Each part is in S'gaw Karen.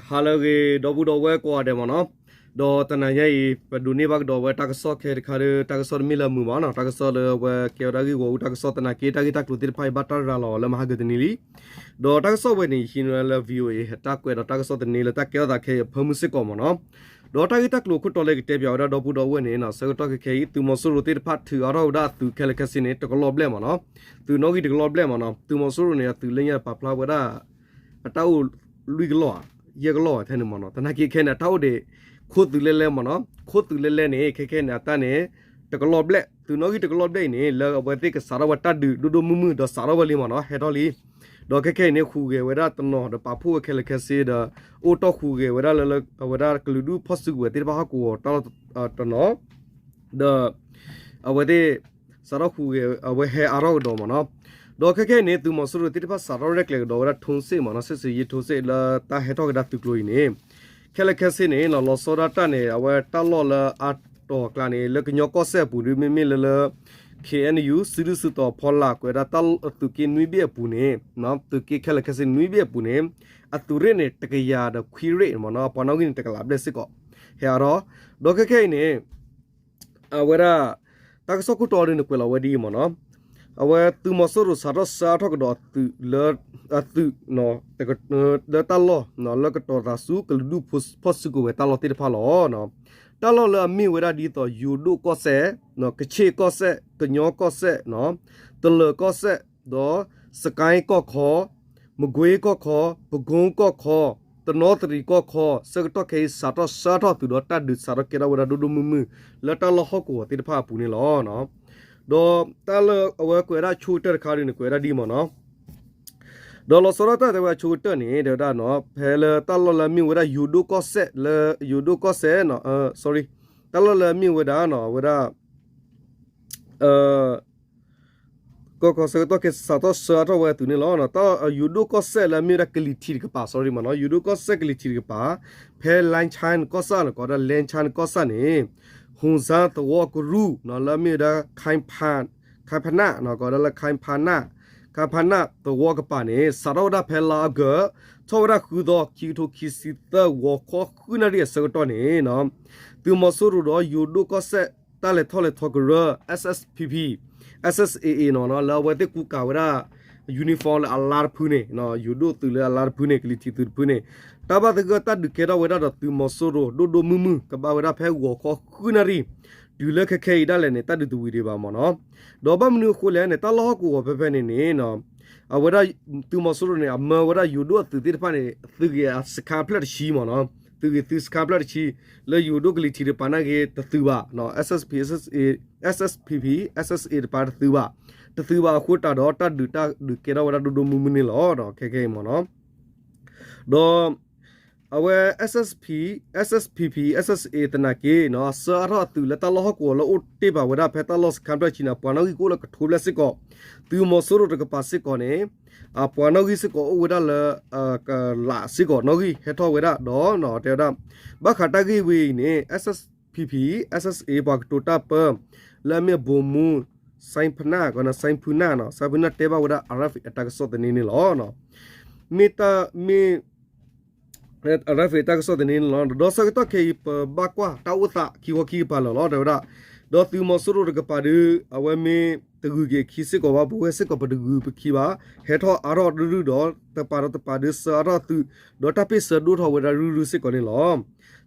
ဟါလၢအဂ့ၤ ဒီပုၢ်ဒီဝဲၢ်ကိးဂၤဒဲးမ့ၢ်နီၤ, ဒီးတနၤညါအံၤ ပဒိးန့ၢ်ဘၣ်ကဒီးဝဲတၢ်ကစီၣ်ခဲတခါဒီး တၢ်ကစီၣ်တမ့ၢ်လၢမုာ်ဘၣ်နီၤ, တၢ်ကစီၣ်လၢအဝဲကဲဝဲဒၣ်ဂ့ၢ်ဂီၤအူတၢ်ကစီၣ်သနာ်က့ တၢ်ဂ့ၢ်တၢ်ကျိၤသ့ၣ်တဖၣ်အံၤဘၣ်တၢ်ရၤလီၤအီၤလၢမဟါကတနံၤလံ. ဒီးတၢ်ကစီၣ်ဝဲန့ၣ် ယဟံးန့ၢ်လၢ VOA တၢ်ကွဲးဒီးတၢ်ကစီၣ်သန့လၢတၢ်ကဲထီၣ်သးခဲအံၤအဖၢမုၢ်စ့ၢ်ကီးမ့ၢ်နီၤ, ဒီးတၢ်ဂ့ၢ်တၢ်ကျိၤခိၣ်တီလၢကတဲပၠးဝဲဒၣ်ဒီပုၢ်ဒီဝဲၢ်န့ၣ်နီၤ, ဆၢကတီၢ်ခဲခဲအံၤ သုးမီၤစိရိၤသ့ၣ်တဖၣ်ထုးအါထီၣ်ဝဲဒၣ်အသုးခဲလၢာ်ခဲဆ့န့ၣ် တကလီၢ်ဘျဲၣ်မ့ၢ်နီၤ, သုးနီၣ်ဂံၢ်တကလီၢ်ဘျဲၣ်မ့ၢ်နီၤ, သုးမီၤစိရိၤန့ၣ် အသုးလၢညါပာ်ဖျါဝဲဒၣ် အတၢ်အိၣ်လွံၢ်ကလီၢ် ယဲၢ်ကလီၢ်ထဲန့ၣ်မ့ၢ်နီၤ, သနာ်က့ခဲန့ၣ် အတၢ်အိၣ်ဒံး ခိၣ်သုးလဲလဲမ့ၢ်နီၤ, ခိၣ်သုးလဲလဲန့ၣ် ခဲခဲန့ၣ် အတၢ်န့ၣ် တကလီၢ်ဘျဲၣ်, သုးနီၣ်ဂံၢ်တကလီၢ်ဘျဲၣ်အံၤန့ၣ် လၢအဝဲသ့ၣ်ကစးထီၣ်ဝဲတၢ်ဒုးဒိၣ်ဒိၣ်မုၢ်မုၢ်ဒီးစးထီၣ်ဝဲလံမ့ၢ်နီၤ, ဟဲထီၣ်လံ. ဒီးခဲခဲအံၤန့ၣ် ဟူးဂဲၤဝဲဒၣ်တနီၤဒီးပာ်ဖှိၣ်ဝဲခဲလၢာ်ခဲဆ့ဒီး အိၣ်တီၢ်ဟူးဂဲၤဝဲဒၣ်လၢ အဝဲဒၣ်ကလုာ်ဒူၣ်ဖီၣ်စုကဝဲၤသ့ၣ်တဖၣ်ဟီၣ်ကဝီၤတၢ်လီၢ်တနီၤ ဒီး အဝဲသ့ၣ် စးထီၣ်ဟူးဂဲၤ အဝဲဟဲအါထီၣ်ကဒီးမ့ၢ်နီၤ, ဒီးခဲခဲအံၤန့ၣ် သုးမီၤစိရိၤသ့ၣ်တဖၣ်စးထီၣ်ရဲၣ်ကျဲၤကဒီးဝဲဒၣ် ထိုးစစ်မ့ၢ်နီၤ, စစ်ဆင်ရေး ထိုးစစ် လၢတၢ်ဟဲထီၣ်ကဒါသုးကျိၤအံၤန့ၣ် ခဲလၢာ်ခဲဆ့န့ၣ် လီၤဆီဒၣ်တၢ်န့ၣ် အဝဲတၢ်လီၢ်လၢအါတီၤအကျါန့ၣ် လၢကညီကီၢ်စဲၣ်အပူၤဒီး မ့မ့ၢ်လၢလၢ KNU စုဒုၣ်စုတီၤဖီလာ်ကွဲးဒၣ်တၢ်သုးက့နွံဘ့ၣ်အပူၤန့ၣ် သုးက့ခဲလၢာ်ခဲဆ့နွံဘ့ၣ်အပူၤန့ၣ် အသုးရ့ၣ်န့ၣ် တကယၤဒီးခွံရ့ၣ်မ့ၢ်နီၤ, အပှၤနီၣ်ဂံၢ်န့ၣ် တကလးဘျဲၣ်စ့ၢ်ကီး ဟဲအါထီၣ်, ဒီးခဲခဲအံၤန့ၣ် အဝဲဒၣ် တၢ်ကစီၣ်ခိၣ်တီဒ်န့ၣ်ကွဲးလီၤဝဲဒ်အံၤမ့ၢ်နီၤ, အဝဲသုးမီၤစိရိၤစးထီၣ်ဆှၢအါထီၣ်ကဒီးအသုးလၢ အသုး လၢတၢ်လီၢ် လၢကတီၤသးဆူကလုာ်ဒူၣ်ဖီၣ်စုကဝဲၤတၢ်လီၢ်သ့ၣ်တဖၣ်လီၤ. တၢ်လီၢ်လၢအမ့ၢ်ဝဲဒၣ်ဒ်သိး ယိၤဒိၣ်ကီၢ်စဲၣ်, ကဆ့ၣ်ကီၢ်စဲၣ်, ကညီကီၢ်စဲၣ်, တလၢၤကီၢ်စဲၣ်, ဒီး စကဲကီၢ်ခီ, မကွ့ကီၢ်ခီ, ပဲခူးကီၢ်ခီ, တနီသရံၣ်ကီၢ်ခီ ဆၢကတီၢ်ခဲအံၤ စးထီၣ်ဆှၢထီၣ်သုးဒီးတၢ်ဒုးစးထီၣ်ကဲထီၣ်ဝဲဒၣ်ဒိၣ်ဒိၣ်မုၢ်မုၢ် လၢတၢ်လီၢ်ဟီၣ်ကဝီၤသ့ၣ်တဖၣ်အပူၤန့ၣ်လီၤ. ဒီးတၢ်လၢအဝဲကွဲးဒၣ်ဆိကတၢၢ်တခါဒ်န့ၣ် ကွဲးဒၣ်ဒ်အံၤမ့ၢ်နီၤ, ဒီးလီၤဆီဒၣ်တၢ်တဲဝဲဆိကတၢၢ်န့ၣ် တဲဝဲဒၣ်နီၤ ဖဲလၢတၢ်လီၢ်လၢအမ့ၢ်ဝဲဒၣ်ယိၤဒိၣ်ကီၢ်စဲၣ်လၢ ယိၤဒိၣ်ကီၢ်စဲၣ်, sorry, တၢ်လီၢ်လၢအမ့ၢ်ဝဲဒၣ်နီၤ အဝဲဒၣ် ကီၢ်ခီဆၢကတီၢ်ခဲအံၤ စးထီၣ်ဆှၢထီၣ်ဝဲအသုးန့ၣ်လီၤ. တၢ်ယိၤဒိၣ်ကီၢ်စဲၣ်လၢအမ့ၢ်ဝဲဒၣ်ကလံၤထံးတကပၤ sorry မ့ၢ်နီၤ, ယိၤဒိၣ်ကီၢ်စဲၣ်ကလံၤထံးတကပၤ ဖဲ လၢၣ်ခၠၣ်ကီၢ်ဆၣ်န့ၣ် ကိးဒၣ် လၢၣ်ခၠၣ်ကီၢ်ဆၣ်န့ၣ် ဟူးစၢ်သဝီကရူၢ် လၢအမ့ၢ်ဝဲဒၣ် ခၢၣ်ဖးနၣ် ကိးဒၣ်လၢ ခၢၣ်ဖးနၣ် ခၢၣ်ဖးနၣ်သဝီကပၤန့ၣ် စးထီၣ်ဝဲဒၣ်ဖဲလါအီကူး ထီၣ်ဝဲဒၣ်ဃုသီ ခံကထိခံဆံသၢ ဂီၤခီဃုနၣ်ရံၣ်အဆၢကတီၢ်န့ၣ် သုးမီၤစိရိၤဒီးယိၤဒိၣ်ကီၢ်စဲၣ် တၢ်လဲၤထီၣ်လဲၤထီကရၢ SSPP SSA နီၤ လၢအဝဲသ့ၣ်ကူကၤဝဲဒၣ် uniform လၢအလါတဖုန့ၣ် ယိၤဒိၣ်သုးလၢအလါတဖုန့ၣ် ကလံၤထံးသုးတဖုန့ၣ် တၢ်ဘၣ်သဂၢၢ်တၢ်ဒုးကဲထီၣ်ဝဲဒၣ်ဒီးသုးမီၤစိရိၤ ဒိၣ်ဒိၣ်မုၢ်မုၢ် ကဘၣ်ဝဲဒၣ်ဖဲဂီၤခီဃုနၣ်ရံၣ် တုၤလၢခဲခဲအံၤဒၣ်လဲာ်န့ၣ် တၢ်ဒုးတဝံၤဒံးဘၣ်မ့ၢ်နီၤ. ဒီးဘၣ်မနုၤအဃိလဲၣ်န့ၣ် တၢ်လီၢ်ဟီၣ်ကဝီၤဖဲဖဲန့ၣ်န့ၣ် အဝဲဒၣ် သုးမီၤစိရိၤန့ၣ် အမၢဝဲဒၣ်ယိၤဒိၣ်အသုးသ့ၣ်တဖၣ်န့ၣ် သုးဂ့ၤအစခါဖျၢၣ်တဆံမ့ၢ်နီၤ, သုးဂ့ၤသုးစခါဖျၢၣ်တဆံ လၢယိၤဒိၣ်ကလံၤထံးတပၤနာ်က့ တသုးဘၣ်, SSP SSA SSPP SSA တပၤတသုးဘၣ်, တသုးဘၣ်အဃိတၢ်ဒီး တၢ်ဒုးတၢ်ဒုးကဲထီၣ်ဝဲဒၣ်ဒိၣ်ဒိၣ်မုၢ်မုၢ်န့ၣ်လီၤ. ခဲခဲအံၤမ့ၢ်နီၤ ဒီး အဝဲ SSP SSPP SSA သနာ်က့ အစၢအါထီၣ်အသုးလၢတၢ်လီၢ်ဟီၣ်ကဝီၤလၢအိၣ်တ့ၢ်ဘၣ်ဝဲဒၣ်ဖဲတၢ်လီၢ်စခါဖျၢၣ်တဆံန့ၣ် အပှၤနီၣ်ဂံၢ်ကအိၣ်လၢကထိဘျဲၣ်စ့ၢ်ကီး, သုးမီၤစိရိၤတကပၤစ့ၢ်ကီးန့ၣ် အပှၤနီၣ်ဂံၢ်စ့ၢ်ကီးအိၣ်ဝဲဒၣ်လၢ ကလးစ့ၢ်ကီးနီၣ်ဂံၢ်ဟဲထီၣ်ဝဲဒၣ်ဒီး တဲဝဲဒၣ် ဘၣ်ဃးတၢ်ဂ့ၢ်ဝဲအံၤန့ၣ် SSPP SSA ပှၤကတိၤတၢ်ပၢ လၢအမ့ၢ် ဗိုလ်မှူး စိုင်းဖနၣ် ကိးဒၣ် စိုင်းဖနၣ်နီၤ, စိုင်းဖနၣ်တဲဘၣ်ဝဲဒၣ် RFA အတၢ်ကစီၣ်သန့န့ၣ်လီၤ. မ့ၢ်တၢ်မ့ၢ် RFA တၢ်ကစီၣ်သန့န့ၣ်လီၤ. ဒီးဆၢကတီၢ်ခဲအံၤ ပဘၣ်ကွၢ်တၢ်အိၣ်သးခံခီခံကပၤလၢာ်လီၤ တဲဝဲဒၣ်, ဒီးသုးမီၤစိရိၤတကပၤဒုး အဝဲမ့ၢ်တဂုၤက့ၤခံစ့ၢ်ကီးဘၣ် ပဝဲစ့ၢ်ကီးပတဂုၤပခံဘၣ်, ဟဲထီၣ်အါထီၣ်ဒုဒုဒီး တပၤဒီးတပၤဒုးစၢအါထီၣ်သုး ဒီးတၢ်ပ့ၢ်ဆၢဒိၣ်ထီၣ်ဝဲဒၣ်ရုၢ်ရုၢ်စ့ၢ်ကီးန့ၣ်လီၤ.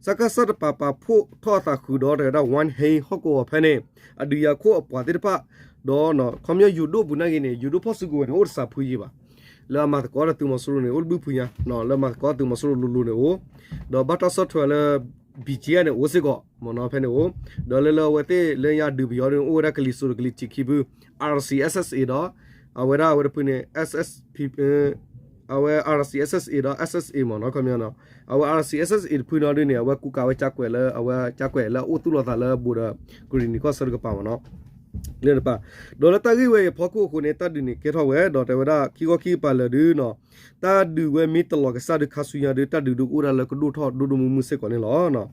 စကစ တပၤပာ်ဖှိၣ်ထီၣ်အသးဃုာ်ဒီး တဲဝဲဒၣ် ဝၣ်ဟ့ဟီၣ်ကဝီၤဖဲန့ၣ် အဒုးယၤခိၣ်အပှၤသ့ၣ်တဖၣ် ဒီး ခီပညီယိၤဒိၣ်ပူၤနာ်က့န့ၣ် ယိၤဒိၣ်ဖီၣ်စုကဝဲၤန့ၣ် အိၣ်တစးဖုယံၤဘၣ်, လၢအမၤသကိးဒီးသုးမီၤစိရိၤန့ၣ် အိၣ်တဘျုးဖုညါ, လၢမၤသကိးသုးမီၤစိရိၤလိၤလိၤန့ၣ်အိၣ်, ဒီးဘၣ်တၢ်ဆီၣ်ထွဲလၢ BGF န့ၣ်အိၣ်စ့ၢ်ကီး မ့ၢ်နီၤ ဖဲန့ၣ်အိၣ်, ဒီးလၢလၢအဝဲသ့ၣ်လၢညါဒုးပယီၤဒ်န့ၣ် အိၣ်ဝဲဒၣ်ကလံၤစိးဒီးကလံၤထံးခံဖု, RCSS/SSA ဒီး အဝဲဒၣ်အဝဲတဖုန့ၣ် အဝဲ RCSS/SSA ဒီး SSA မ့ၢ်နီၤ ခီပညီနီၤ, အဝဲ RCSS/SSA တဖုနီၤဒ်န့ၣ် အဝဲကူကၤဝဲကၠါကွဲးလၢ အဝဲကၠါကွဲးလၢအအိၣ်သူၣ်လီၤသးလၢဘူးဒီး ကရံၣ်နံၤကီၢ်ဆၢတကပၤမ့ၢ်နီၤ, လၢတပၤ, ဒီးလၢတၢ်ဂ့ၢ်ဝဲအံၤအဖီခိၣ်အဃိန့ၣ် တၢ်ဒုးန့ၣ်ကဲထီၣ်ဝဲ ဒီးတဲဝဲဒၣ်ခံခီခံကပၤလၢာ်ဒုးနီၤ, တၢ်ဒုးဝဲမ့ၢ်တလီၤကစၢ်ဒုးခါဆူညါဒုး တၢ်ဒုးဒုးကအိၣ်ဒၣ်လၢကဒိၣ်ထီၣ်ဒိၣ်ဒိၣ်မုၢ်မုၢ်စ့ၢ်ကီးန့ၣ်လီၤ.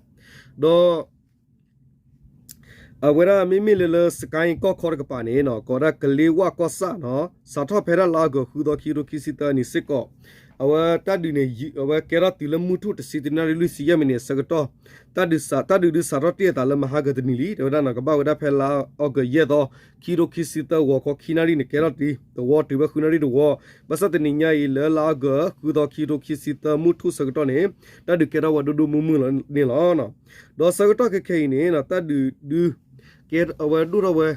ဒီး အဝဲဒၣ်မ့မ့ၢ်လၢလၢစကဲကီၢ်ခီတကပၤန့ၣ်နီၤ ကိးဒၣ်ကလ့ဝၣ်ကီၢ်ဆၣ်နီၤ စးထီၣ်ဖဲဒၣ်လါအီကူး ဃုသီ ခံကထိခံဆံသၢနံၣ်စ့ၢ်ကီး, အဝဲတၢ်ဒုးန့ၣ် အဝဲကဲထီၣ်တုၤလၢမုၢ်ထူၣ်တဆံတနၣ်ရံၣ်လွံၢ်ဆံယဲၢ်မံးနံးအဆၢကတီၢ်, တၢ်ဒုးစးထီၣ်တ့ၢ်အသးလၢမဟါကတနံၤလံ, တဲဝဲဒၣ်န့ၣ် ကဘၣ်ဝဲဒၣ်ဖဲလါအီကူးယဲၢ်သီ ခံကထိခံဆံသၢ ဂီၤခီခံနၣ်ရံၣ်န့ၣ် ကဲထီၣ်တုၤသဝီတုၤဖဲဃုနၣ်ရံၣ်တဝီ, ဘၣ်ဆၣ်တနံၤညါအံၤလၢလါအီကူး ဃုသီ ခံကထိခံဆံသၢ မုၢ်ထူၣ်ဆၢကတီၢ်န့ၣ် တၢ်ဒုးကဲထီၣ်ဝဲဒိၣ်ဒိၣ်မုၢ်မုၢ်လီၤန့ၣ်လီၤ. ဒီးဆၢကတီၢ်ခဲခဲအံၤန့ၣ် တၢ်ဒုးဒုး ကဲအဝဲဒိၣ်ထီၣ်ဝဲ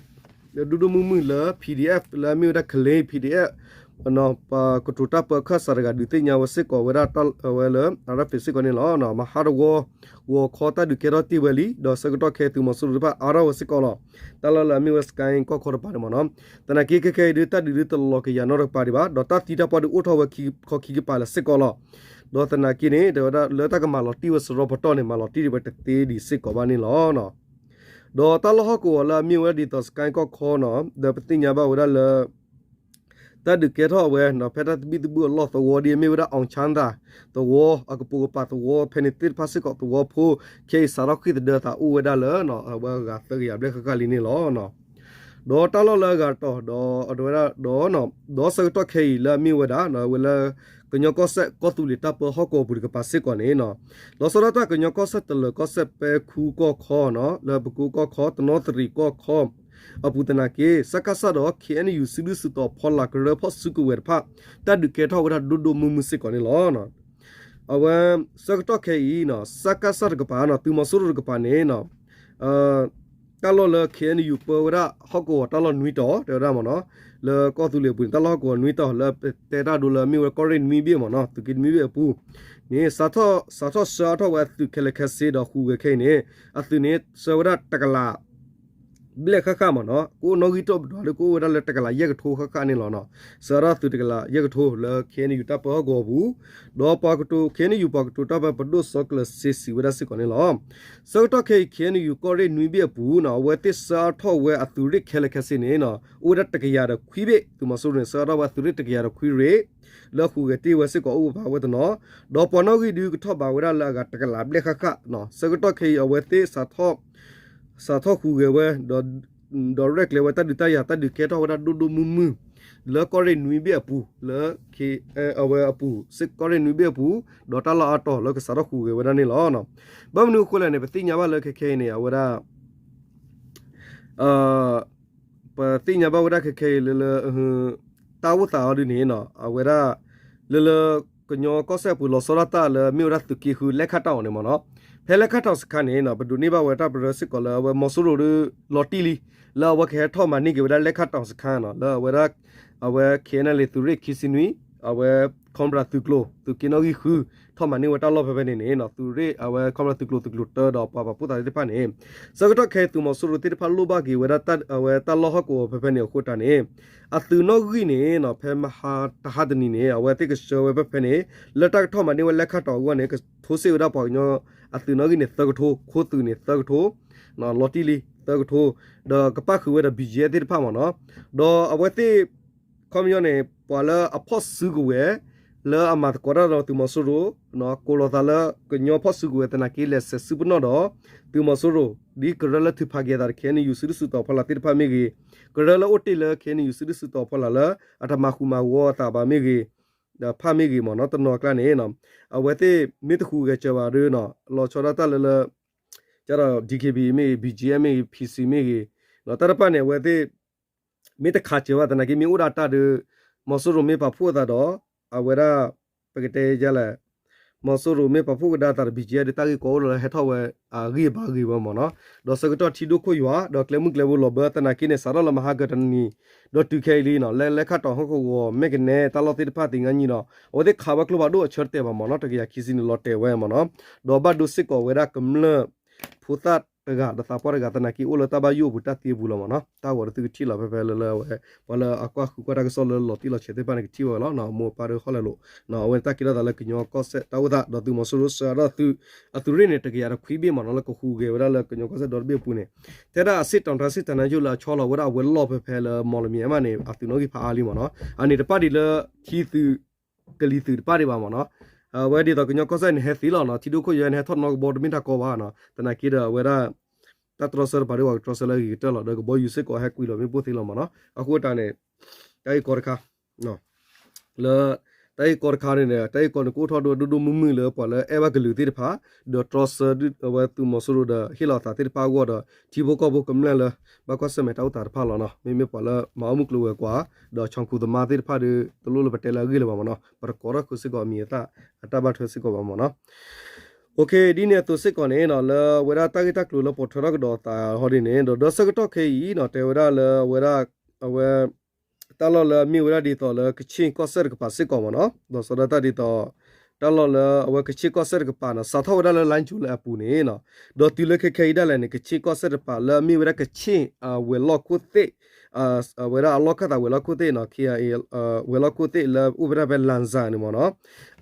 ဒိၣ်ဒိၣ်မုၢ်မုၢ်လၢ PDF လၢအမ့ၢ်ဝဲဒၣ် Karen PDF ပှၤကတိၤတၢ်ပၢအခၢၣ်စးတဂၤ ဒုးသ့ၣ်ညါဝဲစ့ၢ်ကီးဝဲဒၣ် အဝဲလၢ RFA စ့ၢ်ကီးန့ၣ်လီၤ. မဟါတဝီ ဂီၤခီတၢ်ဒုးကဲထီၣ်တ့ၢ်ဝဲလံ, ဒီးဆၢကတီၢ်ခဲအံၤသုးမီၤစိရိၤသ့ၣ်တဖၣ်အါထီၣ်ဝဲစ့ၢ်ကီးလီၤ. တၢ်လီၢ်လၢအမ့ၢ်ဝဲ စကဲၣ် ကီၢ်ခီတကပၤန့ၣ်မ့ၢ်နီၤ, သနာ်က့ခဲခဲအံၤဒုး တၢ်ဒုးဒုးတလီၤကယၤနီတကပၤဒံးဘၣ်, ဒီးတၢ်သံတၢ်ပှၢ်ဒုးအိၣ်ထီၣ်ဝဲခံခီခံကပၤလၢစ့ၢ်ကီးလီၤ. ဒီးသနာ်က့န့ၣ် တဲဝဲဒၣ်လၢတၢ်ကမၤလီၤတံၢ်ဝဲစရီပတီၢ်န့ၣ် မၤလီၤတံၢ်ဒံးဝဲတသ့ဒံးစ့ၢ်ကီးဘၣ်န့ၣ်လီၤ. ဒီးတၢ်လီၢ်ဟီၣ်ကဝီၤလၢအမ့ၢ်ဝဲဒ်သိး စကဲၣ် ကီၢ်ခီနီၤ ဒီးပသ့ၣ်ညါဘၣ်ဝဲဒၣ်လၢ တၢ်ဒုးကဲထီၣ်ဝဲနီၤ ဖဲတၢ်သဘံၣ်သဘုၣ်အလီၢ်သဝီဒ်အမ့ၢ်ဝဲဒၣ် အောင်ချမ်းသာ သဝီ အကပိာ်ကပၤသဝီဖဲန့ၣ်သ့ၣ်တဖၣ်စ့ၢ်ကီး သဝီဖိ ခဲအံၤစးထီၣ်ဃ့ၢ်သဒၢသးအိၣ်ဝဲဒၣ်လၢ အဝဲအဂၤသၢကယၤဘျဲၣ်ဃၣ်ဃၣ်လံန့ၣ်လီၤ. ဒီးတၢ်လီၢ်လၢအဂၤတတီၤ ဒီး ဒီးဆၢကတီၢ်ခဲအံၤလၢအမ့ၢ်ဝဲဒၣ် ဝဲလၢ ကညီကီၢ်စဲၣ်ကီၢ်သူလ့ၤတၢ်ပၢဟီၣ်ကဝီၤပူၤတကပၤစ့ၢ်ကီးန့ၣ် လီၤဆီဒၣ်တၢ်ကညီကီၢ်စဲၣ်တလၢၤကီၢ်စဲၣ် ပဲခူးကီၢ်ခီနီၤ လၢပကိကီၢ်ခီ တနီသရံၣ်ကီၢ်ခီ အပူၤသနာ်က့ စကစ ဒီး ခ့ၣ်အဲၣ်ယူၣ် စုဒုၣ်စုတီၤဖီလာ်ကရၢဖီၣ်စုကဝဲၤတဖၣ် တၢ်ဒုးကဲထီၣ်ဝဲဒၣ်ဒိၣ်ဒိၣ်မုၢ်မုၢ်စ့ၢ်ကီးန့ၣ်လီၤ. အဝဲ ဆၢကတီၢ်ခဲအံၤ စကစ တကပၤနီၤ သုးမီၤစိရိၤတကပၤန့ၣ် တၢ်လီၢ်လၢ ခ့ၣ်အဲၣ်ယူၣ် ပၢဝဲဒၣ်ဟီၣ်ကဝီၤတၢ်လီၢ်နွံတီၤ တဲဝဲဒၣ်မ့ၢ်နီၤ လၢကီၢ်သူလ့ၤအပူၤန့ၣ် တၢ်လီၢ်ဟီၣ်ကဝီၤနွံတီၤ လၢပတဲတၢ်ဒိလၢအမ့ၢ်ဝဲကီၢ်ရ့ၣ်နွံဘ့ၣ်မ့ၢ်နီၤ သုးက့နွံဘ့ၣ်အပူၤန့ၣ် စးထီၣ် စးထီၣ်ဆှၢအါထီၣ်ဝဲအသုးခဲလၢာ်ခဲဆ့ဒီး ဟူးဂဲၤခဲအံၤန့ၣ် အသုးန့ၣ် ဆှၢဝဲဒၣ်တကလး ဘျဲၣ်ဃၣ်ဃၣ်မ့ၢ်နီၤ ကအိၣ်နီၣ်ဂံၢ်တဘျီဒီး ကအိၣ်ဝဲဒၣ်လၢတကလးယဲၢ်ကထိဃၣ်ဃၣ်န့ၣ်လီၤ. စးထီၣ်သုးတကလးယဲၢ်ကထိလၢ ခ့ၣ်အဲၣ်ယူၣ် တၢ်ပၢဟီၣ်ကဝီၤအပူၤ ဒီးပှၤကတိၤ ခ့ၣ်အဲၣ်ယူၣ် ပှၤကတိၤတၢ်ပၢ ပဒိၣ်စီၤကျၢၤစ့ စံးဝဲဒၣ်စ့ၢ်ကီးန့ၣ်လီၤ. ဆၢကတီၢ်ခဲအံၤ ခ့ၣ်အဲၣ်ယူၣ် ကီၢ်ရ့ၣ်နွံဘ့ၣ်အပူၤ အဝဲသ့ၣ်ဆှၢအါထီၣ်ဝဲအသုးရ့ၣ်ခဲလၢာ်ခဲဆ့န့ၣ် အိၣ်ဝဲဒၣ်တကယၤဒီးခွံဘ့ၣ် သုးမီၤစိရိၤန့ၣ် ဆှၢအါထီၣ်ဝဲအသုးရ့ၣ်တကယၤဒီးခွံရ့ၣ် လၢဟူးဂဲၤတ့ၢ်ဝဲစ့ၢ်ကီးအိၣ်ဝဲဖးဝဲတနီၤ ဒီးပှၤနီၣ်ဂံၢ်ဒုးကထီၣ်ဘးဝဲဒၣ်လၢအဂၤတကလးဘျဲၣ်ဃၣ်ဃၣ် ဆၢကတီၢ်ခဲအံၤ အဝဲသ့ၣ် စးထီၣ်ဟူးဂဲၤဝဲ ဒီးရဲၣ်ကျဲၤဝဲတၢ်ဒုးတၢ်ယၤ တၢ်ဒုးကဲထီၣ်ဝဲဒၣ်ဒိၣ်ဒိၣ်မုၢ်မုၢ် လၢကီၢ်ရ့ၣ်နွံဘ့ၣ်အပူၤ လၢ အဝဲအပူၤ ကီၢ်ရ့ၣ်နွံဘ့ၣ်အပူၤ ဒီးတၢ်လီၢ်အါတီၤလၢကစးထီၣ်ဟူးဂဲၤဝဲဒၣ်န့ၣ်လီၤ. ဘၣ်မနုၤအဃိလဲၣ်န့ၣ် ပသ့ၣ်ညါဘၣ်လၢခဲခဲအံၤန့ၣ် အဝဲဒၣ် ပသ့ၣ်ညါဘၣ်ဝဲဒၣ်ခဲခဲအံၤလၢလၢ တၢ်အိၣ်သးအီၤဒုးန့ၣ် အဝဲဒၣ် လၢလၢ ကညီကီၢ်စဲၣ်အပူၤလီၤဆီဒၣ်တၢ်လၢမ့ၢ်ဝဲဒၣ်သုးက့ဃု လဲခၣ်တီၣ်န့ၣ်မ့ၢ်နီၤ ဖဲလဲခၣ်တီၣ်စခါန့ၣ် ပဒိးန့ၢ်ဘၣ်ဝဲတၢ်ပရၢစ့ၢ်ကီးလၢအဝဲမီၤစိရိၤဒုးလီၤတံၢ်လံ လၢအဝဲကဟဲထီၣ်မၤန့ၢ်က့ၤဝဲဒၣ်လဲခၣ်တီၣ်စခါနီၤ လၢအဝဲဒၣ် အဝဲ ခ့ၣ်အဲၣ်ယူၣ် သုးရ့ၣ်ခံဆံနွံ အဝဲ ခီပရၤသုးကျိၤ သုးက့နီၣ်ဂံၢ်ဃု ထီၣ်မၤန့ၢ်ဝဲတၢ်လီၢ်ဖဲဖဲန့ၣ်န့ၣ် သုးရ့ၣ်အဝဲခီပရၤသုးကျိၤသုးကျိၤတၢဒီးပှၤပာ်ဖှိၣ်သးသ့ၣ်တဖၣ်န့ၣ် ဆၢကတီၢ်ခဲအံၤသုးမီၤစိရိၤသ့ၣ်တဖၣ်လိၣ်ဘၣ်က့ၤဝဲဒၣ် အဝဲတၢ်လီၢ်ဟီၣ်ကဝီၤဖဲဖဲန့ၣ်အဃိတၢ်န့ၣ် အသုးနီၣ်ဂံၢ်န့ၣ် ဖဲမဟါတဟါတနံၤန့ၣ် အဝဲသ့ၣ်ကဆှၢဝဲဖဲဖဲန့ၣ် လၢတၢ်ကထီၣ်မၤန့ၢ်ဝဲလဲခၣ်တီၣ်အဂီၢ်န့ၣ် ကထိစ့ၣ်ဝဲဒၣ်ပှၤကညီ အသုးနီၣ်ဂံၢ်န့ၣ်သၢကထိ ခိသုးန့ၣ်သၢကထိ လီၤတံၢ်လံသၢကထိ ဒီးကပၣ်ဃုာ်ဝဲဒီး ဘံၣ်ကၠံၣ်အဲၣ် သ့ၣ်တဖၣ်မ့ၢ်နီၤ ဒီးအဝဲသ့ၣ် ခီပညီန့ၣ် ပှၤလၢအဖီၣ်စုကဝဲၤ လၢအမၤသကိးတၢ်ဒီးသုးမီၤစိရိၤ ကိးလီၤသးလၢကညီဖီၣ်စုကဝဲၤသနာ်က့ လဲၤဆဲးစုပနီၣ်ဒီး သုးမီၤစိရိၤ ဒ်ကရၢလၢထုးဖးက့ၤအသးဒီး ခ့ၣ်အဲၣ်ယူၣ် စုဒုၣ်စုတီၤဖီလာ်သ့ၣ်တဖၣ်မ့ၢ်ဂ့ၤ ကရၢလၢအိၣ်တ့ၢ်လၢ ခ့ၣ်အဲၣ်ယူၣ် စုဒုၣ်စုတီၤဖီလာ်လၢ အတမၤဃူမၤဂီၤအသးဘၣ်မ့ၢ်ဂ့ၤ ဒီးဖၣ်မ့ၢ်ဂ့ၤမ့ၢ်နီၤ တနီၤအကျါန့ၣ် အဝဲသ့ၣ်မ့ၢ်တဟူးဂဲၤစၢၤဘၣ်ဒီး လီၤဆီဒၣ်တၢ်လၢလၢ ကဒီး DKBA မ့ၢ်ဂ့ၤ ဘံၣ်ကၠံၣ်အဲၣ် မ့ၢ်ဂ့ၤ PC မ့ၢ်ဂ့ၤ တၢ်တဖၣ်န့ၣ် အဝဲသ့ၣ် မ့ၢ်တခးစၢၤဘၣ်သနာ်က့ မ့ၢ်အိၣ်ဒၣ်တၢ်ဒီး မီၤစိရိၤမ့ၢ်ပာ်ဖှိၣ်အသးဒီး အဝဲဒၣ် ပကတဲယလဲၣ် မီၤစိရိၤမ့ၢ်ပာ်ဖှိၣ်ကဒါသးဒီး ဘံၣ်ကၠံၣ်အဲၣ် ဒီးတၢ်ဂ့ၢ်ကီအိၣ်လီၤလၢဟဲထီၣ်ဝဲ အဂံၢ်အဘါဂ့ၤဝဲမ့ၢ်နီၤ ဒီးဆၢကတီၢ်ထံဒိၣ်ခိၣ်ယွၤ ဒီးကျဲမုၢ်ကျဲဘိလီၤဘၢသနာ်က့န့ၣ် စးထီၣ်လၢမဟါကတနံၤ ဒီးတုၤခဲအံၤလံနီၤ လဲလဲခၣ်တီၣ်ဟီၣ်ကဝီၤ မဲၢ်ကနဲ တၢ်လီၢ်သ့ၣ်တဖၣ်သ့ၣ်ညါနံၤဒီး အဝဲသ့ၣ်ခးဝဲကျိဖးဒိၣ်အဆၢတတဲာ်ဘၣ်မ့ၢ်နီၤ တကယၤခံဆံန့ၣ်လီၤတဲာ်ဝဲမ့ၢ်နီၤ ဒီးဘၣ်ဒိစ့ၢ်ကီးဝဲဒၣ်ကမျၢၢ် ဖိသၣ်တဂၤ ဒီးသးပှၢ်တဂၤသနာ်က့ အိၣ်လၢတၢ်ဘၣ်ယိၣ်အပူၤတၢ်သံအပူၤလီၤမ့ၢ်နီၤ တၢ်ဂီၤဒီးသုကထံၣ်လီၤဖဲဖဲလၢလၢအဝဲ ပှၤလၢအကွၢ်ဃုကွၢ်တၢ်ကစီၣ်လၢလီၤတံၢ်လီၤဆဲးသ့ၣ်တဖၣ်န့ၣ် ကထံၣ်ဝဲလီၤ အမိၢ်အပၢ်ဒီးဟီၣ်လဲၤလိာ် အဝဲန့ၣ်တၢ်ကဲထီၣ်သးလၢကညီကီၢ်စဲၣ်တၢ်အိၣ်သး ဒီးသုးမီၤစိရိၤစှၤဒီး အသုးရ့ၣ်န့ၣ် တကယၤဒီးခွံဘ့ၣ်မ့ၢ်နီၤ လၢကဟူးဂဲၤဝဲဒၣ်လၢကညီကီၢ်စဲၣ်ဒီတဘ့ၣ်အပူၤန့ၣ် ထဲဒၣ်အစ့ၣ်တီၤတၢ်စ့ၣ်တၢ်နါယိၣ်လၢအဆီလီၤဝဲဒၣ်အဝဲလီၢ်ဖဲဖဲလၢမီၣ်လမံၤအမးန့ၣ် အသုးနီၣ်ဂံၢ်ဖးအါလံမ့ၢ်နီၤ အန့ၣ်တပၣ်ဒံးလၢထံသုး ကလံၤသုးတပၣ်ဒံးဘၣ်မ့ၢ်နီၤ အဝဲဒ်သိးကညီကီၢ်စဲၣ်န့ၣ်ဟဲသ့လီၤနီၤ ထံဒိၣ်ခိၣ်ယွၤန့ၣ် ဟဲထီၣ်နီၣ်ကဘီတမ့ၢ်တၢ်ကီဘၣ်နီၤ သနာ်က့ဒီးအဝဲဒၣ် တၢ်တြီဆၢတပၤဒီးပှၤကတြီဆၢလၢအဂ့ၤကတၢၢ်လီၤ ဒီးကဘီယူၤစ့ၢ်ကီးဟဲကွံာ်လီၤမ့ၣ်ပိၢ်သ့လီၤမ့ၢ်နီၤ အဃိတၢ်န့ၣ် တၢ်ဂ့ၢ်ကီတခါ လၢ တၢ်ဂ့ၢ်ကီတခါန့ၣ်ဒီး တၢ်ဂ့ၢ်ကီန့ၣ် ကအိၣ်ထီၣ်ဒိၣ်ဒိၣ်မုၢ်မုၢ်လၢပှၤလၢအဲၣ်ဘၣ်ကလုာ်သ့ၣ်တဖၣ် ဒီးတြီဆၢအဝဲသုးမီၤစိရိၤဒီးဟ့ၣ်လီၤသးသ့ၣ်တဖၣ်အဂီၢ်ဒီး ထံဖိကီၢ်ဖိကမျၢၢ်လၢ ဘၣ်ကွၢ်ဆၢၣ်မဲာ်တၢ်အိၣ်သးတဖၣ်လီၤနီၤ. မ့မ့ၢ်ပှၤလၢမၤအီၣ်မုၢ်ကျိၤဝဲၤကွာ် ဒီးဆီၣ်ခူသမားသ့ၣ်တဖၣ်ဒီး တလိၣ်လၢပတဲလၢအဂ့ၢ်လၢၤဘၣ်မ့ၢ်နီၤ. ပတကိးထီၣ်ဃုာ်စ့ၢ်ကီးအမံၤအသၣ်အတၢ်ဘၣ်ထွဲစ့ၢ်ကီးဘၣ်မ့ၢ်နီၤ. ဒ်န့ၣ်အသိးစ့ၢ်ကီးန့ၣ်နီၤ လၢအဝဲဒၣ်တၢ်ဂ့ၢ်တၢ်ကျိၤလၢပိာ်ထွဲထီၣ်ကဒီးအသးဟီဒ်န့ၣ် ဒီးဒီးဆၢကတီၢ်ခဲအံၤနီၤ တဲဝဲဒၣ်လၢအဝဲဒၣ် အဝဲ တၢ်လီၢ်လၢအမ့ၢ်ဝဲဒၣ်ဒ်သိးလၢကခ့ၣ်ကီၢ်စဲၣ်တကပၤစ့ၢ်ကီးမ့ၢ်နီၤ ဒီးစီၤဒၣ်တၢ်ဒ်သိး တၢ်လီၢ်လၢအဝဲကခ့ၣ်ကီၢ်စဲၣ်တကပၤနီၤ စးထီၣ်ဝဲဒၣ်လၢ လါယူၤလံအပူၤန့ၣ်နီၤ ဒီးတုၤလၢခဲခဲအံၤဒၣ်လဲာ်န့ၣ် ကခ့ၣ်ကီၢ်စဲၣ်တကပၤလၢအမ့ၢ်ဝဲဒၣ်ကခ့ၣ်ဝဲၤလီၢ်ခိၣ်သ့ၣ် အဝဲဒၣ်အလီၢ်ခၢၣ်သးဝဲၤလီၢ်ခိၣ်သ့ၣ်နီၤ ဝဲၤလီၢ်ခိၣ်သ့ၣ်လၢအိၣ်ဝဲဒၣ်ဖဲ လၣ်စၣ် န့ၣ်မ့ၢ်နီၤ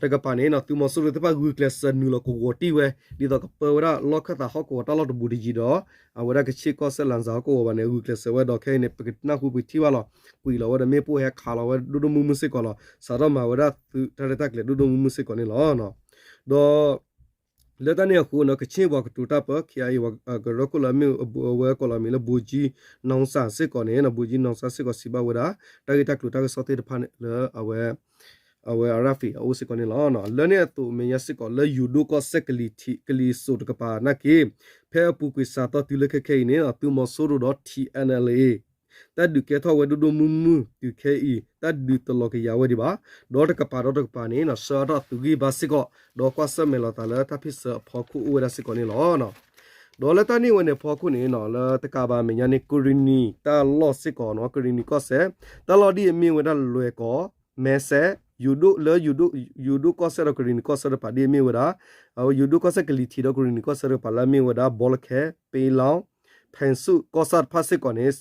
တကပၤန့ၣ်နီၤ သုးမီၤစိရိၤသ့ၣ်တဖၣ်ဂုာ်ကျဲးစၢးနုာ်လီၤကဝီၤတံၢ်ဝဲ ဒ်သိးကပၢဝဲဒၣ်လီၢ်ခၢၣ်သးဟီၣ်ကဝီၤတၢ်လီၢ်တဘူးတယံၤဒီး အဝဲဒၣ်ကခ့ၣ်ကီၢ်စဲၣ် လၣ်စၣ် ဟီၣ်ကဝီၤဘၣ်န့ၣ် ဂုာ်ကျဲးစၢးဝဲဒီးခဲအံၤန့ၣ် ပကနၢ်ဟူပထံၣ်ဘၣ်လီၤ. ကွံာ်လီၤဝဲဒီးမ့ၣ်ပိၢ်ဟဲခးလီၤဝဲဒိၣ်ဒိၣ်မုၢ်မုၢ်စ့ၢ်ကီးလီၤ. စးထီၣ်မၤဝဲဒၣ်သုးတၢ်ရဲၣ်တၢ်ကျဲၤဒိၣ်ဒိၣ်မုၢ်မုၢ်စ့ၢ်ကီးန့ၣ်လီၤ. ဒီး လၢတၢ်န့ၣ်အဃိနီၤ ကခ့ၣ်ပှၤကတိၤတၢ်ပၢ ခ့ၣ်အံၤ ကရၢခိၣ်လၢအမ့ၢ်ဝဲကိးလီၤမံၤလၢ ဘိၤကၠံနီၢ်စၣ်စ့ၢ်ကီးန့ၣ် ဘိၤကၠံနီၢ်စၣ်စ့ၢ်ကီးစံးဘၣ်ဝဲဒၣ် တၢ်ဂ့ၢ်တၢ်ကျိၤတၢ်ကစီၣ်သ့ၣ်တဖၣ်လၢအဝဲ အဝဲအရၣ်ဖံးအအိၣ်စ့ၢ်ကီးန့ၣ်လီၤ. လၢန့ၣ်အသိးအမဲာ်ညါစ့ၢ်ကီးလၢယိၤဒိၣ်ကီၢ်စဲၣ်ကလံၤထံး ကလံၤစိးတကပၤနာ်က့ ဖဲအပူၤကွံာ်စးထီၣ်တုၤလၢခဲခဲအံၤန့ၣ် သုးမီၤစိရိၤဒီး ထံၣ်အဲၣ်အဲၣ်လ်အ့ တၢ်ဒုးကဲထီၣ်ဝဲဒိၣ်ဒိၣ်မုၢ်မုၢ်တုၤခဲအံၤ တၢ်ဒုးတလီၤကယၤဝဲဒံးဘၣ်. ဒီးတကပၤဒီးတကပၤန့ၣ် ဆှၢအါထီၣ်အသုးဂံၢ်ဘါစ့ၢ်ကီး ဒီးကွၢ်ဆၢၣ်မဲာ်လိာ်သးလၢတၢ်ဖ့ၣ်ဆၢအဖီခိၣ်အိၣ်ဝဲဒၣ်စ့ၢ်ကီးန့ၣ်လီၤ. ဒီးလၢတၢ်န့ၢ်ဝဲန့ၣ်အဖီခိၣ်န့ၣ် လၢတကးဘၣ်အမဲာ်ညါန့ၣ် ကရံၣ်နံၤတၢ်လီၢ်စ့ၢ်ကီးနီၤ ကရံၣ်နံၤကီၢ်စဲၣ် တၢ်လီၢ်ဒ်အမ့ၢ်ဝဲဒၣ်လွဲၢ်ကီၢ် မဲစဲး ယိၤဒိၣ်လၢ ယိၤဒိၣ်ကီၢ်စဲၣ်ဒီးကရံၣ်နံၤကီၢ်စဲၣ်တကပၤဒ်အမ့ၢ်ဝဲဒၣ် ယိၤဒိၣ်ကီၢ်စဲၣ်ကလံၤထံးဒီးကရံၣ်နံၤကီၢ်စဲၣ်တကပၤလၢအမ့ၢ်ဝဲဒၣ် ဘီလၢခဲ ပ့လီ ဖဲၣ်ဆူၣ်ကီၢ်ဆၣ်တဖၣ်စ့ၢ်ကီးန့ၣ်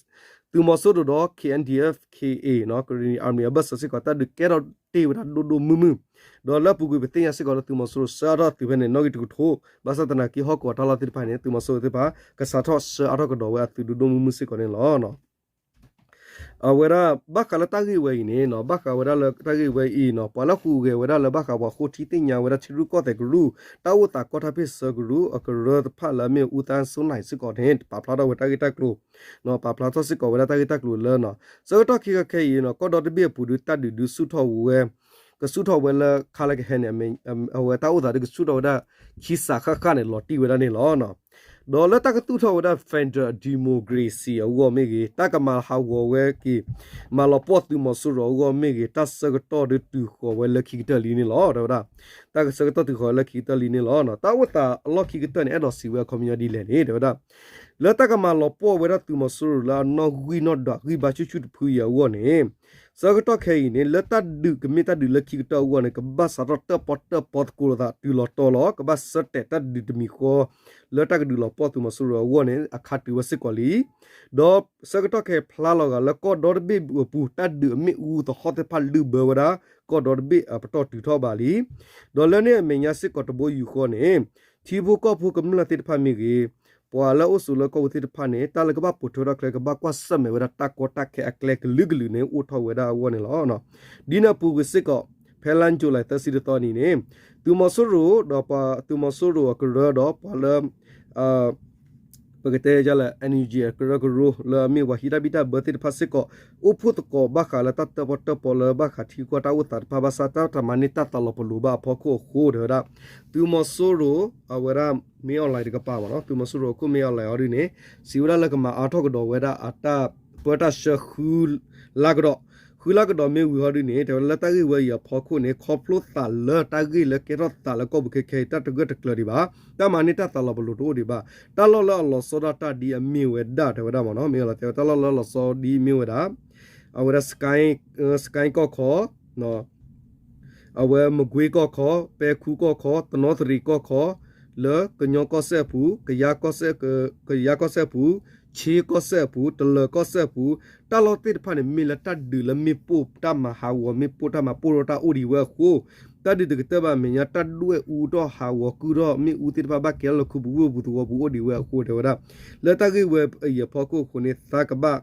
သုးမီၤစိရိၤဒီး KNDF KA နီၤ ကရံၣ်နံၤ Army အဘၢၣ်စၢၤစ့ၢ်ကီး တၢ်ဒုးကဲထီၣ်တ့ၢ်ဝဲဒၣ်ဒိၣ်ဒိၣ်မုၢ်မုၢ် ဒီးလၢအပူၤကွံာ်ပသ့ၣ်ညါစ့ၢ်ကီးလၢသုးမီၤစိရိၤဆှၢအါထီၣ်အသုးဖဲန့ၣ် နီၣ်ဂံၢ်တကထိ ဘၣ်ဆၣ်သနာ်က့ဟီၣ်ကဝီၤတၢ်လီၢ်သ့ၣ်တဖၣ်န့ၣ် သုးမီၤစိရိၤသ့ၣ်တဖၣ် ကစးထီၣ်ဆှၢအါထီၣ်ကဒီးဝဲအသုးဒိၣ်ဒိၣ်မုၢ်မုၢ်စ့ၢ်ကီးန့ၣ်လီၤ. အဝဲဒၣ်ဘၣ်ဃးလၢတၢ်ဂ့ၢ်ဝဲအံၤန့ၣ်နီၤ ဘၣ်ဃးဝဲဒၣ်လၢတၢ်ဂ့ၢ်ဝဲအံၤနီၤ ပှၤလၢဟူးဂဲၤဝဲဒၣ်လၢဘၣ်ဃးပှၤဃိထံသ့ၣ်ညါဝဲဒၣ်ထံရူၢ်ကီၢ်သဲးကရူၢ် တၢ်အိၣ်သးကီၢ်တၢ်ဖ့ၣ်ဆၢကရူၢ်အကရၢတဖၣ်လၢအမ့ၢ်အူသၣ်စိၣ်နၢ်စ့ၢ်ကီးန့ၣ် ပာ်ဖျါထီၣ်ဝဲတၢ်ဂ့ၢ်တၢ်ကျိၤ ပာ်ဖျါထီၣ်စ့ၢ်ကီးဝဲဒၣ်တၢ်ဂ့ၢ်တၢ်ကျိၤလၢနီၤ ဆၢကတီၢ်ခဲကခဲအံၤနီၤ ကီၢ်ဒီတဘ့ၣ်အပူၤဒီးတၢ်ဒုးဒုးဆူၣ်ထီၣ်ဝဲ ကဆူၣ်ထီၣ်ဝဲလၢခါလၢကဟဲန့ၣ် အဝဲတၢ်အိၣ်သးဒီးကဆူၣ်ထီၣ်ဝဲဒၣ် ခံစးဃၣ်ဃၣ်န့ၣ် လီၤတံၢ်ဝဲဒၣ်န့ၣ်လီၤ. ဒီးလၢတၢ်ကသူၣ်ထီၣ်ဝဲဒၣ် Federal Democracy အဂီၢ်မ့ၢ်ဂ့ၤ တၢ်ကမၤဟးဂီၤဝဲက့ၤ မၤလီၤပှီၢ်သုးမီၤစိရိၤအဂီၢ်မ့ၢ်ဂ့ၤ တၢ်ဆၢကတီၢ်ဒီးတုၤဃီၤဝဲလၢခံကတၢၢ်လံန့ၣ်လီၤ တဲဝဲဒၣ်. တၢ်ကဆၢကတီၢ်တုၤဃီၤဝဲလၢခံကတၢၢ်လံန့ၣ်လီၤ. တၢ်အိၣ်သးအလီၢ်ခံကတၢၢ်န့ၣ် အဲၣ်ဒိးစံးဝဲအခီပညီဒ်လဲၣ်န့ၣ် တဲဝဲဒၣ် လၢတၢ်ကမၤလီၤပှီၢ်ဝဲဒၣ်သုးမီၤစိရိၤလၢအနီၣ်ဂံၢ်နီၣ်ဒွးဂံၢ်ဘါဆူၣ်ဆူၣ်တဖုအံၤအဂီၢ်န့ၣ် ဆၢကတီၢ်ခဲအံၤန့ၣ် လၢတၢ်ဒုးကမ့ၢ်တၢ်ဒုးလၢခံကတၢၢ်အဂီၢ်န့ၣ် ကဘၣ်စးထီၣ်တၢၣ်ပီၣ်တၢၣ်ပီသကိးလိာ်သးတုၤလီၤတီၤလီၤ ကဘၣ်ဆၢတဲာ်တၢ်ဒုးတမံၤဃီ လၢတၢ်ကဒုးလီၤပှီၢ်သုးမီၤစိရိၤအဂီၢ်န့ၣ် အခါတုၤဝဲစ့ၢ်ကီးလံ. ဒီးဆၢကတီၢ်ခဲအံၤဖျါလီၤဂာ်လၢကီၢ်ဒီတဘ့ၣ်အပူၤ တၢ်ဒုးအမ့ၣ်အူသဟီၣ်သ့ၣ်တဖၣ်လုၢ်ဘၢဝဲဒၣ် ကီၢ်ဒီတဘ့ၣ်အပတီၢ်တုၤထီၣ်ဘၣ်လံ. ဒီးလၢန့ၣ်အမဲာ်ညါစ့ၢ်ကီးတဘိယူၢ်ဃီန့ၣ် ထံဖိကီၢ်ဖိကမျၢၢ်သ့ၣ်တဖၣ်မ့ၢ်ဂ့ၤ ပှၤလၢအအိၣ်ဆိးလၢကီၢ်ပူၤသ့ၣ်တဖၣ်န့ၣ် တၢ်လၢကဘၣ်ပိာ်ထွဲထီၣ်ချၢ ကဘၣ်ကွၢ်ဆၢၣ်မဲာ်ဝဲဒၣ်တၢ်ကီတၢ်ခဲအကျဲကလုာ်ကလုာ်န့ၣ် အိၣ်ထီၣ်ဝဲဒၣ်အဂီၢ်န့ၣ်လီၤ. ဒ်န့ၣ်အပူၤကွံာ်စ့ၢ်ကီး ဖဲလါယူၤလံသၢဆံတသီနံၤန့ၣ် သုးမီၤစိရိၤဒီးပှၤသုးမီၤစိရိၤအကရၢဒီးပှၤလၢ ပကတဲဒ်လဲၣ် NUG အကရၢကရိ လၢအမ့ၢ်ပှၤဟံးတၢ်ဘံၣ်တၢ်ဘၢသ့ၣ်တဖၣ်စ့ၢ်ကီး အိၣ်ဖှိၣ်သကိးဘၣ်ဃးလၢတၢ်တၢၣ်ပီၣ်တၢၣ်ပီလၢဘၣ်ဃးထံကီၢ်တၢ်အိၣ်သးတဖၣ်ဘၣ်ဆၣ် တၢ်တမၤန့ၢ်တၢ်သးလီၤပလိာ်ဘၣ်အဖီခိၣ်အဃိ တဲဝဲဒၣ် သုးမီၤစိရိၤ အဝဲဒၣ် မင်းအောင်လှိုင် တကပၤမ့ၢ်နီၤ သုးမီၤစိရိၤအခိၣ် မင်းအောင်လှိုင် ဟီဒုန့ၣ် စံးဝဲဒၣ်လၢကမၤအါထီၣ်ကဒီးဝဲဒၣ်အတၢ်ပၢတၢ်ဆှၢဃုလါကဒီး ဃုလါကဒီးမ့ၢ်ဝံၤဟီဒုန့ၣ် တဲဝဲဒၣ်လၢတၢ်ဂ့ၢ်ဝဲအံၤအဖီခိၣ်န့ၣ် ခီဖျိသးလၢတၢ်ဂ့ၢ်လၢကဲထီၣ်သးလၢကီၢ်ပူၤခဲခဲအံၤ တၢ်တဂၢၢ်တကျၢၤဒံးဘၣ် တၢ်မၤန့ၢ်တၢ်သးလီၤပလိာ်တအိၣ်ဒံးဘၣ် တၢ်လီၢ်လၢအလီၤဆီဒၣ်တၢ်ဒ်အမ့ၢ်ဝဲဒၣ် တဲဝဲဒၣ်မ့ၢ်နီၤ မ့ၢ်လီၤတဲဝဲ တၢ်လီၢ်လၢအလီၤဆီဒ်အမ့ၢ်ဝဲဒၣ် အဝဲဒၣ် စကဲကီၢ်ခီ အဝဲမကွ့ကီၢ်ခီ ပဲခူကီၢ်ခီ တနီသရံၣ်ကီၢ်ခီ လၢကညီကီၢ်စဲၣ်အပူၤ ကယၤကီၢ်စဲၣ်အပူၤ ခ့ကီၢ်စဲၣ်အပူၤ တလၢၤကီၢ်စဲၣ်အပူၤ တၢ်လီၢ်သ့ၣ်တဖၣ်န့ၣ် မ့ၢ်လၢတၢ်ဒုးလၢမ့ၣ်ပိၢ်တၢ်မၤဟးဂီၤ မ့ၣ်ပိၢ်တၢ်မၤပိၢ်ထီၣ်တၢ်အိၣ်ဒံးဝဲအဃိ တၢ်ဒုးတကတၢၢ်ဘၣ်အမဲာ်ညါ တၢ်ဒွဲၣ်အူထီၣ်ဟးဂီၤကုၢ်ထီၣ် မ့ၣ်အူသ့ၣ်တဖၣ်ဘၣ်ကဲထီၣ်လၢခူပူၤဝ့ၢ်ပူၤသဝီပူၤအိၣ်ဒံးဝဲအဃိ တဲဝဲဒၣ် လၢတၢ်ဂ့ၢ်ဝဲအံၤအဖီခိၣ်အဃိန့ၣ် သးကဘၣ်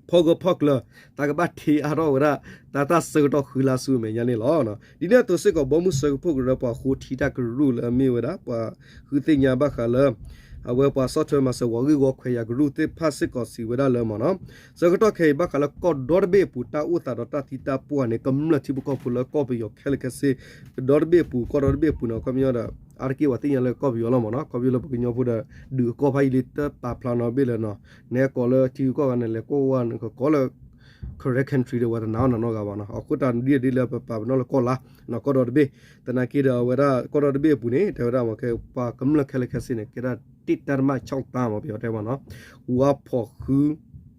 ဖီၣ်ဂၢၢ်ဖီၣ်ကျၢၤ သးကဘၣ်ထံအါထီၣ်ဝဲဒၣ် တၢ်တၢ်ဆၢကတီၢ်ဃုလါဆူအမဲာ်ညါန့ၣ်လီၤ. ဒ်န့ၣ်အသိးစ့ၢ်ကီး ဘီမုၢ်စၢဖှိၣ်ကရၢပှၤဃိထံတၢ်ကရူၢ်လၢအမ့ၢ်ဝဲဒၣ် ပှၤဃုသ့ၣ်ညါဘၣ်ဃးလၢ အဝဲပှၤဆီၣ်ထွဲမၤစၢၤဂီၤဂံၢ်ဂီၤခွဲးယာ်ကရူၢ်သ့ၣ်တဖၣ်စ့ၢ်ကီးစံးဝဲဒၣ်လၢမ့ၢ်နီၤ, ဆၢကတီၢ်ခဲအံၤဘၣ်ဃးလၢကီၢ်ဒီတဘ့ၣ်အပူၤ တၢ်အိၣ်သးဒီးတၢ်သံတၢ်ပှၢ်န့ၣ် ကမျၢၢ်ထံဖိကီၢ်ဖိလၢကီၢ်ပယီၤခဲလၢာ်ခဲဆ့ ဒီတဘ့ၣ်အပူၤ ကီၢ်ဒီတဘ့ၣ်အပူၤန့ၣ် ခီပညီဒီး အါတက့ၢ်ပှၤသ့ၣ်ညါလၢကီၢ်ပယီၤလီၤမ့ၢ်နီၤ, ခီပညီလၢပှၤကညီဖိဒီး ဒုးအကီၢ်ဖးယံၤလံ တပာ်ဖျါနီတဘ့ၣ်လၢၤနီၤ, နဲကီးလၢထံဂုၤကီၢ်ဂၤန့ၣ် လဲၤကီၢ်ဝါန့ၣ် ကကီးလၢ Karen country ဒီး ပှၤတနာ်အီၤနီတဂၤဘၣ်နီၤ, အဃိသတးဒ်ဒ်လၢပပာ်ပနီၣ်လၢကီၢ်လါ ကီၢ်ဒီတဘ့ၣ်, သနာ်က့ဒီးအဝဲဒၣ်ကီၢ်ဒီတဘ့ၣ်အပူၤန့ၣ် တဲဝဲဒၣ်မ့ၢ်ကဲ ပှၤကမျၢၢ်ခဲလၢာ်ခဲဆ့န့ၣ် ကဲဒၣ်တၢ်တမၣ်ဆီၣ်တၢ်မ့ၢ် ပယီၤတဲမ့ၢ်နီၤ, ဝါဖီၣ်ဃု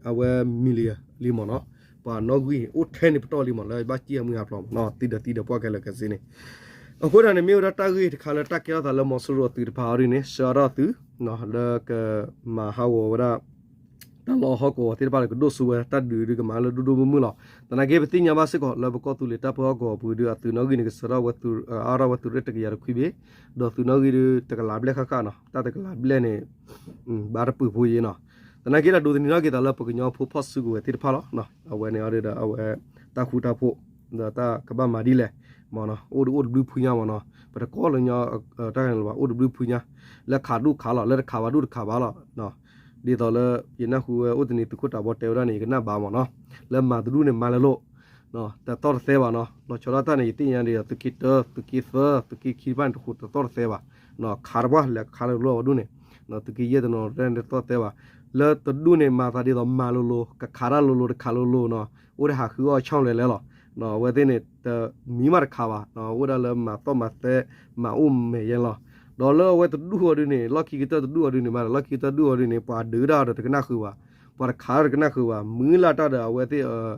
အဝဲ million လံမ့ၢ်နီၤ, ပှၤနီၣ်ဂံၢ်အိၣ်ထဲန့ၣ်ပတီၢ်လံမ့ၢ် လၢဘၣ်စံၣ်အမုၢ်ဟးဖျိးမ့ၢ်နီၤ, သံဒီးသံဒီးပှၢ်ခဲလၢာ်ခဲဆ့န့ၣ်, အဃိသတးန့ၣ် မ့ၢ်ဝဲဒၣ်တၢ်ဂ့ၢ်တခါလၢတၢ်ကဲထီၣ်သးလၢမီၤစိရိၤအသုးတဖၣ်အီၤဒ်န့ၣ် ဆှၢအါထီၣ်သု လၢကမၤဟးဂီၤဝဲဒၣ် တၢ်လီၢ်ဟီၣ်ကဝီၤသ့ၣ်တဖၣ်ဒီး ကဒိၣ်စိဝဲတၢ်ဒုးဒုးကမၤလၢဒိၣ်ဒိၣ်မုၢ်မုၢ်လီၤ. သနာ်က့ပသ့ၣ်ညါဘၣ်စ့ၢ်ကီး လၢပကီၢ်သူလ့ၤတၢ်ပၢဟီၣ်ကဝီၤပူၤဒုး အသုးနီၣ်ဂံၢ်န့ၣ် ကဆှၢထီၣ်ဝဲသုး အါထီၣ်ဝဲသုးရ့ၣ်တကယၤတခွံဘ့ၣ်, ဒီးသုးနီၣ်ဂံၢ်ဒုးတကလးဘျဲၣ်ဃၣ်ဃၣ်နီၤ, တၢ်တကလးဘျဲၣ်န့ၣ် ဘၣ်တပၢၢ်ဖိယ့နီၤ. သနာ်က့ဒီးဒိးသန့ၤထီၣ်က့ၤသးလၢပကညီဖိဖီၣ်စုကဝဲၤသ့ၣ်တဖၣ်လီၤ. အဝဲန့ၣ်အီၤဒီး အဝဲ တၢ်ဃူတၢ်ဖိး ဒီးတၢ်ကဘၣ်မၤဒ်လဲၣ် မ့ၢ်နီၤ, အိၣ်ဒီးအိၣ်တဘျုးဖုညါမ့ၢ်နီၤ, ပတကိးလၢညီ တၢ်ဂၤန့ၣ်လၢၤဘၣ် အိၣ်တဘျုးဖုညါ, လၢခးဒူၣ်ခးလီၤ လၢတခးဘၣ်ဒူၣ်တခးဘၣ်လီၤ. ဒ်သိးလၢ ယနၢ်ဟူဝဲအိၣ်တနံၤသုးခိၣ်တးဘီတဲဝဲဒၣ်န့ၣ် ယကနၣ်ဘၣ်မ့ၢ်နီၤ, လၢမၤတဒူၣ်န့ၣ် မၤလၢလိၤ တသီၣ်တသဲဘၣ်နီၤ, လီၤဆီဒၣ်တၢ်န့ၣ် ယသ့ၣ်ညါဒီး သုးက့တၢ သုးက့သၢ သုးက့ခံတဖၣ်န့ၣ် တဃိးတသီၣ်တသဲဘၣ်, ခးတပှၢ်လဲၤခးလၢလိၤအဝဲဒူၣ်န့ၣ်, သုးက့ယဲၢ်တနီၤတသီၣ်တသဲဘၣ်, လၢတဒူၣ်န့ၣ် မၤသးဒ်သိးမၤလိၤလိၤ ကခးတၢ်လိၤလိၤ တခးလိၤလိၤနီၤ, အိၣ်ဒီးဟးဃုအီၣ်ဆီၣ်လဲၤလဲၤလီၤ. အဝဲသ့ၣ်န့ၣ် တမံၤမးတခးဘၣ်, အိၣ်ဒၣ်လၢမၤသီၣ်မၤသဲ မၤအိၣ်မဲာ်ယဲလီၤ. ဒီးလၢအဝဲတဒူၣ်အီၤဒုးန့ၣ် လီၢ်ခံကတၢၢ်တဒူၣ်အီၤဒုးန့ၣ်မး လီၢ်ခံကတၢၢ်တဒူၣ်အီၤဒုးန့ၣ် ပှၤဒုးဒၣ်ဒီးတကနၣ်ဃုာ်ဘၣ်, ပှၤတခးဒီးတကနၣ်ဃုာ်ဘၣ်, မုၢ်လၢ်တၢ်ဒီးအဝဲသ့ၣ်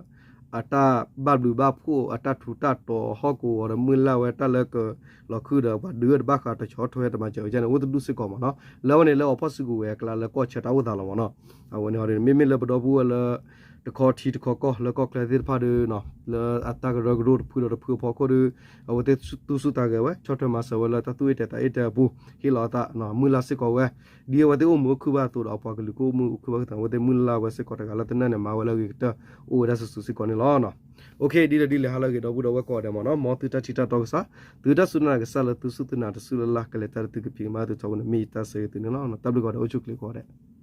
အတၢ်ဘၣ်ဘျုးဘၣ်ဖှိၣ် အတၢ်ထူးတၢ်တီၤဟီၣ်ကဝီၤဒီး မုၢ်လၢ်ဝဲတၢ်လၢကလီၤခုဒီး ပှၤဒုးတဘၣ်ဃးတဆီၣ်ထွဲတမၤစၢၤဝဲန့ၣ် အိၣ်တဒူၣ်စ့ၢ်ကီးမ့ၢ်နီၤ, လၢအဝဲန့ၣ်လၢအီၤဖီၣ်စုကဝဲၤအကျါလၢကီၢ်ဆၢတၢ်အိၣ်သးလီၤမ့ၢ်နီၤ. အဝဲန့ၣ်အီၤဒုး မ့မ့ၢ်လၢပဒီပုၢ်ဝဲၢ်လၢ တခီထံတခီကီၢ်လၢကီၢ်ချၢသ့ၣ်တဖၣ်ဒီး လၢအတၢ်ကရၢကရိတဖုဒီးတဖုအဖီခိၣ်ဒီး အဝဲသ့ၣ်သူၣ်ဆူၣ်သးဂဲၤဝဲ ဆီၣ်ထွဲမၤစၢၤဝဲလၢတၢ်သူၣ်အ့ၣ်တဲာ်သးအ့ၣ်တဲာ်အပူၤ ဟ့ၣ်လီၤအသး မုၢ်လၢ်စ့ၢ်ကီးဝဲ ဒ်အဝဲသ့ၣ်အိၣ်မုာ်အိၣ်ခုၣ်ဘၣ်အသိးဒီး အပှၤကလုာ်ကအိၣ်မုာ်အိၣ်ခုၣ်ဘၣ်ကသး အဝဲသ့ၣ်မုၢ်လၢ်ဝဲစ့ၢ်ကီးတဂၤလၢတနၢ်န့ၣ် မၤဝဲလၢအဂ့ၤကတၢၢ် အိၣ်ဝဲဒၣ်စုာ်စုာ်စ့ၢ်ကီးန့ၣ်လီၤ. ဒ်လဲၣ်ဒ်လဲၣ် ဟါလၢအဂ့ၤ ဒီပုၢ်ဒီဝဲၢ်ကိးဂၤဒဲးမ့ၢ်နီၤ, မ်သုတၢ်ထံၣ်တၢ်တီကစၢ်, သုတၢ်စူၢ်နာ်ကစၢ်လၢသုစူၢ်သုနာ်တစူၢ်လၢ်လၢ် ကလဲၤတၢ်လၢသုကဖံးကမၤသုထီဘိန့ၣ် မ့ၢ်ယတၢ်ဆၢဂ့ၤသုန့ၣ်လီၤ. တၢ်ဘျုးကိးဂၤဒဲး အိၣ်ဆူၣ်ချ့ကိးဂၤဒဲး